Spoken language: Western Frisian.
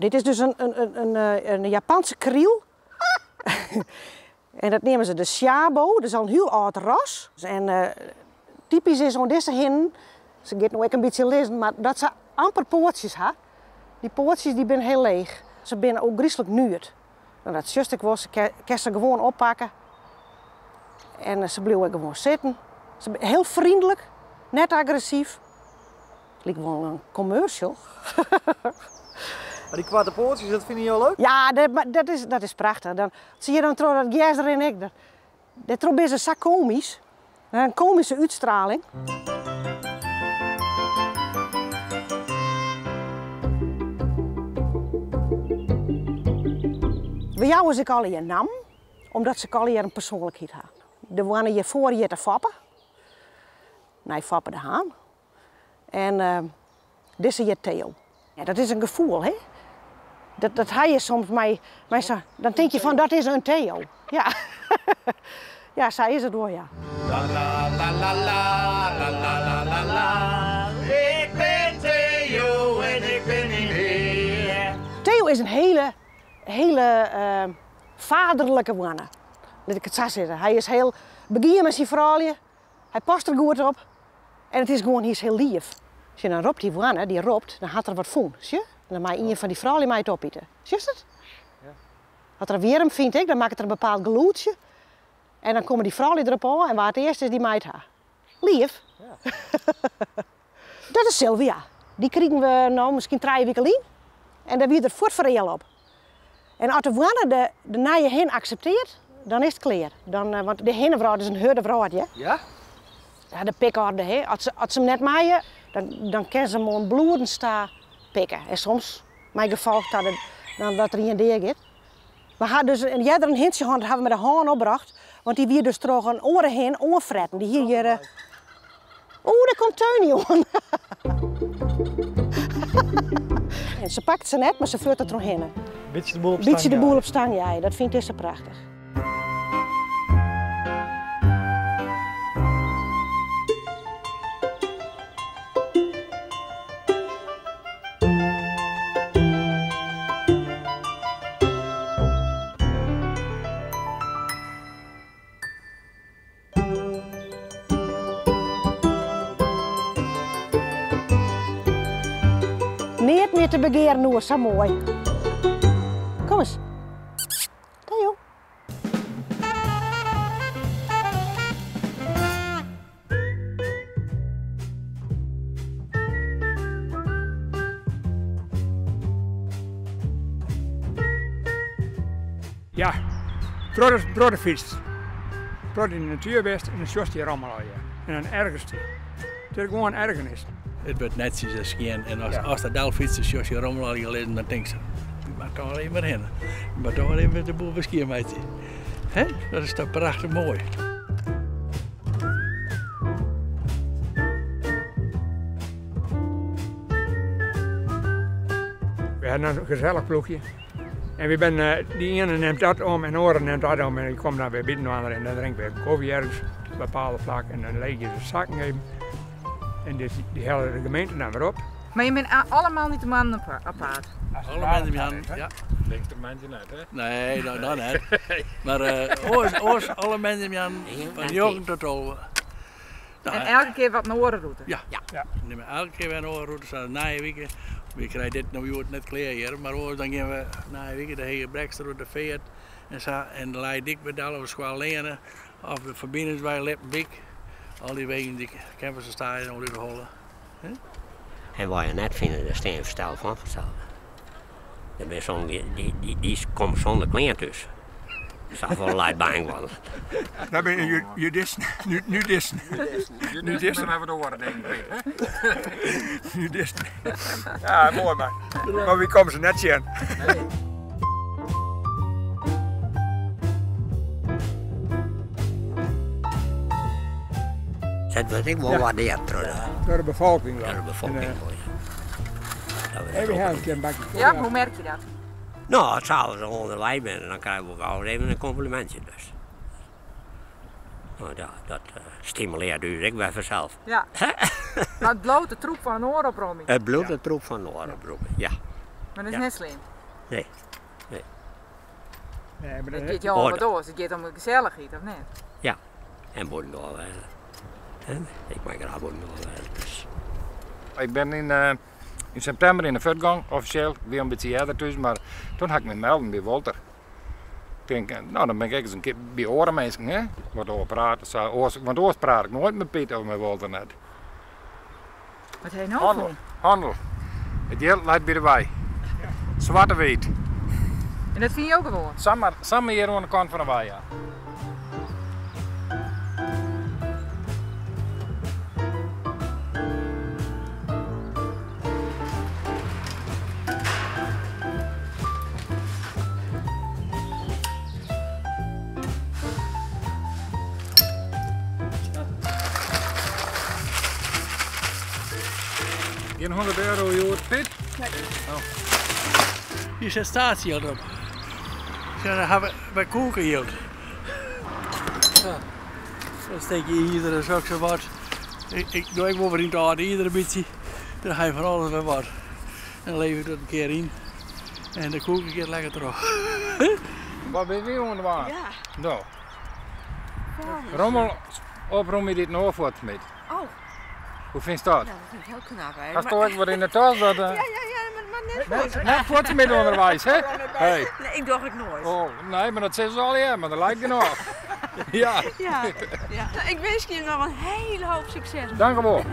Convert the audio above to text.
Dit is dus in, in, in, in Japanse kriel. En dat neame se de Chabo, dat is al in hiel âld ras. En uh, typysk is oan dizze hinnen, se giet no ek in bytsje lizzen, mar dat se amper poatsjes ha. Dy poatsjes dy binne hiel leech. Se binne ôfgryslik nuet. No, dat sjochst ek wol, se kinst se gewoan oppakke. En se bliuwe ek gewoan sitten. Se binne hiel freonlik, net agressyf. Liket wol in commercial. Mar dy koarte poatsjes, dat fine jo leuk? Ja, dat, is, dat is prachtich. Dan, sil je dan troch dat gers rinne ek. Dêrtroch binne se sa komysk. In komyske útstraling. We jouwe se ek allegear nammen, omdat se allegear in persoanlikheid ha. De hoanne hjirfoar hjitte Foppe, nei Foppe de Haan. En uh, dizze hjit Theo. Ja, dat is in gefoel, hè? Dat, dat ha je soms mei, mei sa, dan tink je fan dat is in Theo. Ja, ja sa is it wol, ja. La la la la la la la la la. Ik bin Theo en ik bin dyn hear. Theo is in hiele, hiele uh, faderlike hoanne. Lit ik it sa sizze. Hy is hiel begien mei syn froulju. Hy past der goed op. En it is gewoan, hy is hiel leaf. Sjoch, dan ropt dy hoanne, dy ropt, dan hat er wat fûn. Sjoch? En dan mei ien fan dy froulju mei it opite. Sjochst it? Ja. As er in wjirm fynt ek, dan makket er in bepaald gelûdsje. En dan komme dy froulju derop ôf en wa't earst is, dy mei it ha. Leaf. Ja. Dat is Sylvia. Dy krigen we no miskien 3 wike lyn. En dêr wie er fuort fereale op. En as de hoanne de, de nije hin akseptearret, dan is it klear. Dan, eh, want de hinnewrâld is in hurde wrâld, hè? Ja? Ja, de pikorde, hè. As se, as se him net meie, dan, dan kinne se him oan bloedens ta pikke. En soms mei gefolch ta de, dan dat der ien dea giet. We ha dus in earder in hintsje hân, dat ha we mei de hân opbrocht. Want dy wie dus troch in oare hin oanfretten. Dy hie hjir. Oeh, dêr komt Teunie oan. En se pakt se net, mar se flirt der trochhinne. Bytsje de boel op stang Bytsje de boel op stang jeie, dat fynt dizze prachtich. Neat mear te begearen oer, sa moai. Kom ris. Theo. Ja, troch de fyts. Troch de natuer west en dan sjochst dy rommel allegear. En dan ergerst dy. It is gewoan ergernis. It wurdt netsjes en skjin en as, ast der del fytst, sjochst dy rommel allegear lizzen, dan tinkst, ik moat toch even wer hinne. Ik moat toch wer even de boel wer skjinmeitsje. Hè? Dat is toch prachtich moai. We ha in gesellich ploechje. En we ben, dy iene nimt dat om en de oare nimt dat om. En ik kom dan wer by de ander en dan drink we kofje ergens op een bepaalde plak en dan leegje ze zakken even. En dus dy helle de gemeente dan wer op. Mar jim binne alle moandeitemoarn op paad? Alle moandeitemoarn, ja. Pinkstermoandei net, hè? Nee, dat dan net. Mar oars, oars alle moandeitemoarn fan njoggen tot 12. En elke kear wat in oare rûte? Ja, ja. We nimme elke kear wer in oare rûte, sa nije wike. We krije dit no hjoed net klear hjir, mar oars dan gean we nije wike de Hege Brekster oer de Feart en sa en de Leie Dyk by del of de Skoalleane of de Ferbiningswei Lippendyk. Al dy wegen dy kenne we sa stadichoan út de holle. En wat je net fine, dêr stean je fersteld fan fansels. Der binne sommigen dy, dy, dy komme sûnder klean thús. Safolle leit byinoar. Dat binne judisten. Nudisten. Nudisten. Maar wat oare dingen, hè? Nudisten. Ja, moai man. Mar wy komme se net tsjin. Dat wurdt ek wol waardearre troch de, Troch de befolking troch de befolking wol, ja. Dat wurdt Even ook ha in kear in bakje koffie. Ja, hoe merk je dat? No, as we ûnderweis binne, dan krije we gau even in komplimintsje dus. No, dat, dat stimulearret ús ek wer fansels. Ja. Mar it bliuwt de troep fan in oar opromje. It bliuwt de troep fan in oar opromje, ja. Mar dat is net slim. Nee, nee. Nee, mar It dat giet jo om wat oars, it giet om de gesellichheid, of net? Ja, en bûtendoar wêze. Ik mei graach bûtendoar wêze. Dus. Ik bin yn eh, yn septimber yn de fuotgong, offisjeel. Ik wie al in bytsje earder thús, mar toen ha ik my melden by Wolter. Ik tink, eh, no dan bin ik ek ris in kear by oare minsken, hè? Wat oar prate, sa, oars, want oars praat ik noait mei Piet of mei Wolter net. Wat ha je no Hannel, fûn? hannel. It jild leit by de wei. Swarte wyt. En dat fine jo gewoan? Samar, samar hjir oan de kant fan de wei, ja. Gjin 100 euro hjoed, Piet? Nee. Oh. Hier zit statiegeld op. Ja, dan hebben we koekengeld. Ja. Dan steek je iedere zo zo wat. Ik, ik doe ik wel weer in het oude iedere beetje. Dan ga je van alles weer wat. En dan lever ik dat een keer in. En de koeken gaat lekker terug. Wat ben je oan dwaan? Ja. No. Rommel opromje dit no fuort met. Oh. Hoe fynst dat? Nou, dat vind ik heel knap hè. Hast ek wat yn de tas? Dat, Ja, ja, ja, maar net fuort. Net fuort met onderwijs, hè? Hey. Nee, ik doch ik nooit. Oh, nee, maar dat zeggen ze al ja, maar dat lijkt genoeg. ja. Ja, ja. Nou, ik wens je nog een hele hoop succes. Dank u wel.